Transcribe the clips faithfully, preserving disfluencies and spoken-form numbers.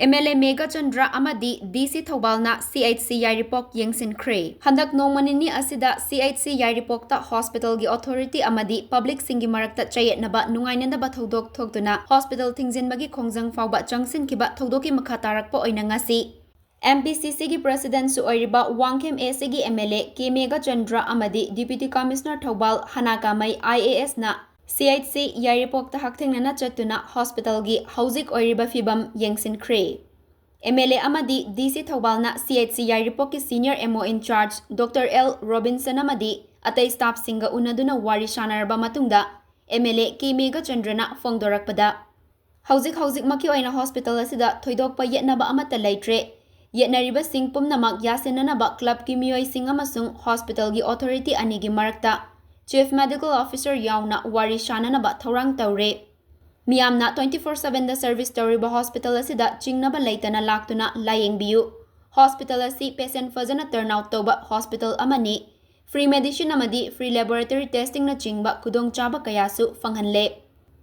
MLA Meghachandra ꯑꯃꯗꯤ DC ꯊꯧꯕꯥꯜꯅ CHC ꯌꯥꯏꯔꯤꯄꯣꯛ ꯌꯦꯡꯁꯤꯟꯈ꯭ꯔꯦ꯫ ꯍꯟꯗꯛ ꯅꯣꯡꯃ ꯅꯤꯅꯤ ꯑꯁꯤꯗ CHC ꯌꯥꯏꯔꯤꯄꯣꯛꯇ hospitalꯒꯤ authority ꯑꯃꯗꯤ publicꯁꯤꯡꯒꯤ ꯃꯔꯛꯇ ꯆꯌꯦꯠꯅꯕ ꯅꯨꯡꯉꯥꯏꯅꯗꯕ ꯊꯧꯗꯣꯛ ꯊꯣꯛꯇꯨꯅ hospital ꯊꯤꯡꯖꯤꯟꯕꯒꯤ ꯈꯣꯡꯖꯪ ꯐꯥꯎꯕ ꯆꯪꯁꯤꯟꯈꯤꯕ ꯊꯧꯗꯣꯛꯀꯤ ꯃꯈꯥ ꯇꯥꯔꯛꯄ ꯑꯣꯏꯅ ꯉꯁꯤ MPCCꯒꯤ presidentꯁꯨ ꯑꯣꯏꯔꯤꯕ ꯋꯥꯡꯈꯦꯝ ACꯒꯤ MLA ꯀꯦ ꯃꯦꯘꯆꯟꯗ꯭ꯔ ꯑꯃꯗꯤ Deputy Commissioner ꯊꯧꯕꯥꯜ ꯍꯅꯥ ꯀꯥꯃꯩ IASꯅ CHC ꯌꯥꯏꯔꯤꯄꯣꯛꯇ ꯍꯛꯊꯦꯡꯅꯅ ꯆꯠꯇꯨꯅ hospitalꯒꯤ ꯍꯧꯖꯤꯛ ꯑꯣꯏꯔꯤꯕ ꯐꯤꯕꯝ ꯌꯦꯡꯁꯤꯟꯈ꯭ꯔꯦ꯫ MLA ꯑꯃꯗꯤ DC ꯊꯧꯕꯥꯜꯅ CHC ꯌꯥꯏꯔꯤꯄꯣꯛꯀꯤ senior MO in charge Doctor L Robinson ꯑꯃꯗꯤ ꯑꯇꯩ staffꯁꯤꯡꯒ ꯎꯅꯗꯨꯅ ꯋꯥꯔꯤ ꯁꯥꯟꯅꯔꯕ ꯃꯇꯨꯡꯗ MLA ꯀꯦ ꯃꯦꯘꯆꯟꯗ꯭ꯔꯅ ꯐꯣꯡꯗꯣꯔꯛꯄꯗ, ꯍꯧꯖꯤꯛ ꯍꯧꯖꯤꯛꯃꯛꯀꯤ ꯑꯣꯏꯅ hospital ꯑꯁꯤꯗ ꯊꯣꯏꯗꯣꯛꯄ ꯌꯦꯠꯅꯕ ꯑꯃꯠꯇ ꯂꯩꯇ꯭ꯔꯦ꯫ ꯌꯦꯠꯅꯔꯤꯕꯁꯤꯡ ꯄꯨꯝꯅꯃꯛ ꯌꯥꯁꯤꯟꯅꯅꯕ clubꯀꯤ ꯃꯤꯑꯣꯏꯁꯤꯡ ꯑꯃꯁꯨꯡ hospitalꯒꯤ authority ꯑꯅꯤꯒꯤ ꯃꯔꯛꯇ Chief Medical Officer ꯌꯥꯎꯅ ꯋꯥꯔꯤ ꯁꯥꯅꯅꯕ ꯊꯧꯔꯥꯡ ꯇꯧꯔꯦ꯫ ꯃꯤꯌꯥꯝꯅ twenty four sevenꯗ service ꯇꯧꯔꯤꯕ hospital ꯑꯁꯤꯗ ꯆꯤꯡꯅꯕ ꯂꯩꯇꯅ ꯂꯥꯛꯇꯨꯅ ꯂꯥꯌꯦꯡꯕꯤꯌꯨ꯫ Hospital ꯑꯁꯤ patient ꯐꯖꯅ turn out ꯇꯧꯕ hospital ꯑꯃꯅꯤ꯫ Free medicine ꯑꯃꯗꯤ free laboratory testingꯅꯆꯤꯡꯕ ꯈꯨꯗꯣꯡꯆꯥꯕ ꯀꯌꯥꯁꯨ ꯐꯪꯍꯜꯂꯦ꯫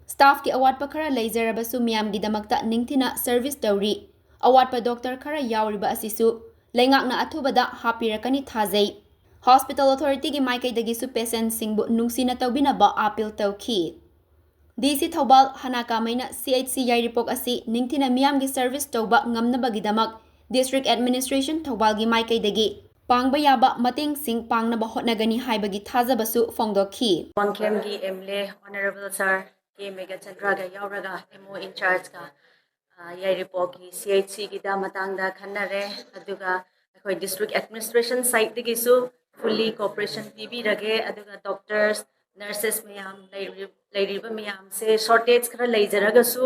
Staffꯀꯤ ꯑꯋꯥꯠꯄ ꯈꯔ ꯂꯩꯖꯔꯕꯁꯨ ꯃꯤꯌꯥꯝꯒꯤꯗꯃꯛꯇ ꯅꯤꯡꯊꯤꯅ service ꯇꯧꯔꯤ꯫ ꯑꯋꯥꯠꯄ doctor ꯈꯔ ꯌꯥꯎꯔꯤꯕ ꯑꯁꯤꯁꯨ ꯂꯩꯉꯥꯛꯅ ꯑꯊꯨꯕꯗ ꯍꯥꯞꯄꯤꯔꯛꯀꯅꯤ ꯊꯥꯖꯩ꯫ Hospital authorityꯒꯤ ꯃꯥꯏꯀꯩꯗꯒꯤꯁꯨ patientꯁꯤꯡꯕꯨ ꯅꯨꯡꯁꯤꯅ ꯇꯧꯕꯤꯅꯕ appeal ꯇꯧꯈꯤ꯫ DC ꯊꯧꯕꯥꯜ ꯍꯅꯥ ꯀꯥꯃꯩꯅ CHC ꯌꯥꯏꯔꯤꯄꯣꯛ ꯑꯁꯤ ꯅꯤꯡꯊꯤꯅ ꯃꯤꯌꯥꯝꯒꯤ service ꯇꯧꯕ ꯉꯝꯅꯕꯒꯤꯗꯃꯛ district administration ꯊꯧꯕꯥꯜꯒꯤ ꯃꯥꯏꯀꯩꯗꯒꯤ ꯄꯥꯡꯕ ꯌꯥꯕ ꯃꯇꯦꯡꯁꯤꯡ ꯄꯥꯡꯅꯕ ꯍꯣꯠꯅꯒꯅꯤ ꯍꯥꯏꯕꯒꯤ ꯊꯥꯖꯕꯁꯨ ꯐꯣꯡꯗꯣꯛꯈꯤ꯫ ꯋꯥꯡꯈꯦꯝꯒꯤ MLA Honorable Sir ꯀꯦ ꯃꯦꯘꯆꯟꯗ꯭ꯔꯒ ꯌꯥꯎꯔꯒ MO in chargeꯀ, ꯑ, ꯌꯥꯏꯔꯤꯄꯣꯛꯀꯤ CHCꯒꯤꯗ ꯃꯇꯥꯡꯗ ꯈꯟꯅꯔꯦ꯫ ꯑꯗꯨꯒ ꯑꯩꯈꯣꯏ district administration sideꯇꯒꯤꯁꯨ fully cooperation ꯄꯤꯕꯤꯔꯒꯦ꯫ ꯑꯗꯨꯒ doctors, nurses ꯃꯌꯥꯝ ꯂꯩꯔꯤ-, ꯂꯩꯔꯤꯕ ꯃꯌꯥꯝꯁꯦ shortage ꯈꯔ ꯂꯩꯖꯔꯒꯁꯨ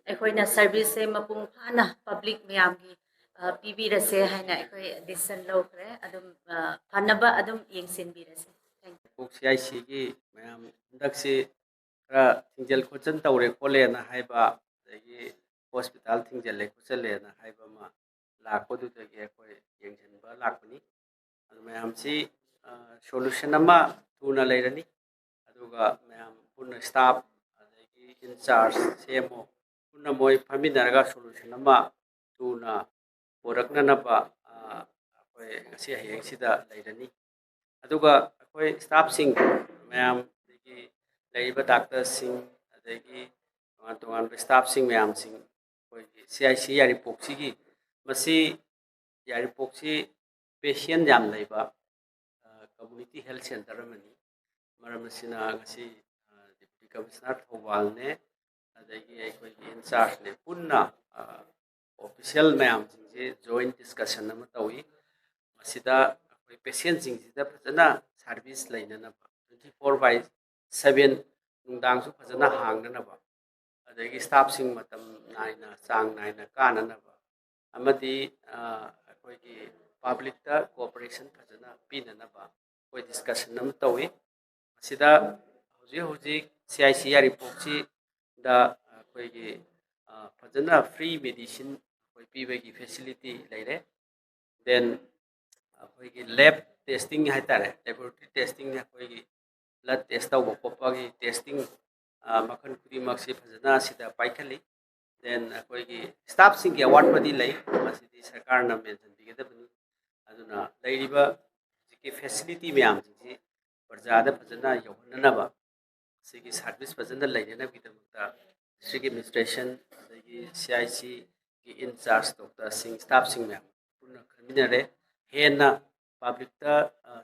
ꯑꯩꯈꯣꯏꯅ serviceꯁꯦ ꯃꯄꯨꯡ ꯐꯥꯅ public ꯃꯌꯥꯝꯒꯤ, ꯑ, ꯄꯤꯕꯤꯔꯁꯦ ꯍꯥꯏꯅ ꯑꯩꯈꯣꯏ decision ꯂꯧꯈ꯭ꯔꯦ꯫ ꯑꯗꯨꯝ, ꯑ, ꯐꯅꯕ ꯑꯗꯨꯝ ꯌꯦꯡꯁꯤꯟꯕꯤꯔꯁꯦ꯫ Thank you꯫ ꯀꯣꯛ CHCꯒꯤ ꯃꯌꯥꯝ ꯍꯟꯗꯛꯁꯤ ꯈꯔ ꯊꯤꯡꯖꯤꯜ ꯈꯣꯠꯆꯤꯟ ꯇꯧꯔꯦ ꯈꯣꯠꯂꯦꯅ ꯍꯥꯏꯕ, ꯑꯗꯒꯤ hospital ꯊꯤꯡꯖꯤꯜꯂꯦ ꯈꯣꯠꯆꯤꯜꯂꯦꯅ ꯍꯥꯏꯕ ꯑꯃ ꯂꯥꯛꯄꯗꯨꯗꯒꯤ ꯑꯩꯈꯣꯏ ꯌꯦꯡꯁꯤꯟꯕ ꯂꯥꯛꯄꯅꯤ꯫ ꯑꯗꯨ ꯃꯌꯥꯝꯁꯤ, ꯑ, solution ꯑꯃ ꯊꯨꯅ ꯂꯩꯔꯅꯤ꯫ ꯑꯗꯨꯒ ꯃꯌꯥꯝ ꯄꯨꯟꯅ staff, ꯑꯗꯒꯤ in charge, CMO ꯄꯨꯟꯅ ꯃꯣꯏ ꯐꯝꯃꯤꯟꯅꯔꯒ solution ꯑꯃ ꯊꯨꯅ ꯄꯨꯔꯛꯅꯅꯕ ꯑꯩꯈꯣꯏ ꯉꯁꯤ ꯍꯌꯦꯡꯁꯤꯗ ꯂꯩꯔꯅꯤ꯫ ꯑꯗꯨꯒ ꯑꯩꯈꯣꯏ staffꯁꯤꯡ ꯃꯌꯥꯝ, ꯑꯗꯒꯤ ꯂꯩꯔꯤꯕ doctorꯁꯤꯡ, ꯑꯗꯒꯤ ꯇꯣꯉꯥꯟ ꯇꯣꯉꯥꯟꯕ staffꯁꯤꯡ ꯃꯌꯥꯝꯁꯤꯡ, ꯑꯩꯈꯣꯏꯒꯤ C I C ꯌꯥꯏꯔꯤꯄꯣꯛꯁꯤꯒꯤ, ꯃꯁꯤ ꯌꯥꯏꯔꯤꯄꯣꯛꯁꯤ patient ꯌꯥꯝ ꯂꯩꯕ community health centre ꯑꯃꯅꯤ꯫ ꯃꯔꯝ ꯑꯁꯤꯅ ꯉꯁꯤ Deputy Commissioner ꯊꯧꯕꯥꯜꯅꯦ, ꯑꯗꯒꯤ ꯑꯩꯈꯣꯏꯒꯤ in chargeꯅꯦ, ꯄꯨꯟꯅ official ꯃꯌꯥꯝꯁꯤꯡꯁꯦ joint discussion ꯑꯃ ꯇꯧꯏ꯫ ꯃꯁꯤꯗ ꯑꯩꯈꯣꯏ patientꯁꯤꯡꯁꯤꯗ ꯐꯖꯅ service ꯂꯩꯅꯅꯕ, twenty four by seven ꯅꯨꯡꯗꯥꯡꯁꯨ ꯐꯖꯅ ꯍꯥꯡꯅꯅꯕ, ꯑꯗꯒꯤ staffꯁꯤꯡ ꯃꯇꯝ ꯅꯥꯏꯅ, ꯆꯥꯡ ꯅꯥꯏꯅ ꯀꯥꯅꯅꯕ, ꯑꯃꯗꯤ ꯑꯩꯈꯣꯏꯒꯤ publicꯇ cooperation ꯐꯖꯅ ꯄꯤꯅꯅꯕ ꯑꯩꯈꯣꯏ discussion ꯑꯃ ꯇꯧꯏ꯫ ꯃꯁꯤꯗ ꯍꯧꯖꯤꯛ ꯍꯧꯖꯤꯛ C I C ꯌꯥꯏꯔꯤꯄꯣꯛꯁꯤꯗ ꯑꯩꯈꯣꯏꯒꯤ ꯐꯖꯅ free medicine ꯑꯩꯈꯣꯏ ꯄꯤꯕꯒꯤ facility ꯂꯩꯔꯦ꯫ Then ꯑꯩꯈꯣꯏꯒꯤ lab testing ꯍꯥꯏꯇꯥꯔꯦ, laboratory testing, ꯑꯩꯈꯣꯏꯒꯤ blood test ꯇꯧꯕ ꯈꯣꯠꯄꯒꯤ testing ꯃꯈꯜ ꯈꯨꯗꯤꯡꯃꯛꯁꯤ ꯐꯖꯅ ꯑꯁꯤꯗ ꯄꯥꯏꯈꯠꯂꯤ꯫ Then ꯑꯩꯈꯣꯏꯒꯤ staffꯁꯤꯡꯒꯤ ꯑꯋꯥꯠꯄꯗꯤ ꯂꯩ, ꯃꯁꯤꯗꯤ ꯁꯔꯀꯥꯔꯅ ꯃꯦꯟꯁꯤꯟꯕꯤꯒꯗꯕꯅꯤ꯫ ꯑꯗꯨꯅ ꯂꯩꯔꯤꯕ ꯍꯧꯖꯤꯛꯀꯤ facility ꯃꯌꯥꯝꯁꯤꯡꯁꯤ ꯄ꯭ꯔꯖꯥꯗ ꯐꯖꯅ ꯌꯧꯍꯟꯅꯅꯕ, ꯁꯤꯒꯤ service ꯐꯖꯅ ꯂꯩꯅꯅꯕꯒꯤꯗꯃꯛꯇ district administration, ꯑꯗꯒꯤ C I C ꯒꯤ in charge doctorꯁꯤꯡ, staffꯁꯤꯡ ꯃꯌꯥꯝ ꯄꯨꯟꯅ ꯈꯟꯃꯤꯟꯅꯔꯦ꯫ ꯍꯦꯟꯅ publicꯇ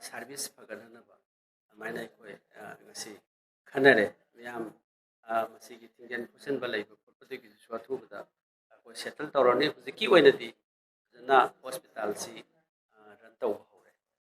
service ꯐꯒꯠꯍꯟꯅꯕ ꯑꯗꯨꯃꯥꯏꯅ ꯑꯩꯈꯣꯏ ꯉꯁꯤ ꯈꯟꯅꯔꯦ꯫ ꯃꯌꯥꯝ ꯃꯁꯤꯒꯤ ꯊꯤꯡꯖꯤꯟ ꯈꯣꯠꯆꯤꯟꯕ ꯂꯩꯕ ꯈꯣꯠꯄꯗꯒꯤꯁꯨ ꯑꯊꯨꯕꯗ ꯑꯩꯈꯣꯏ settle ꯇꯧꯔꯅꯤ꯫ ꯍꯧꯖꯤꯛꯀꯤ ꯑꯣꯏꯅꯗꯤ ꯐꯖꯅ hospitalꯁꯤ run ꯇꯧꯕ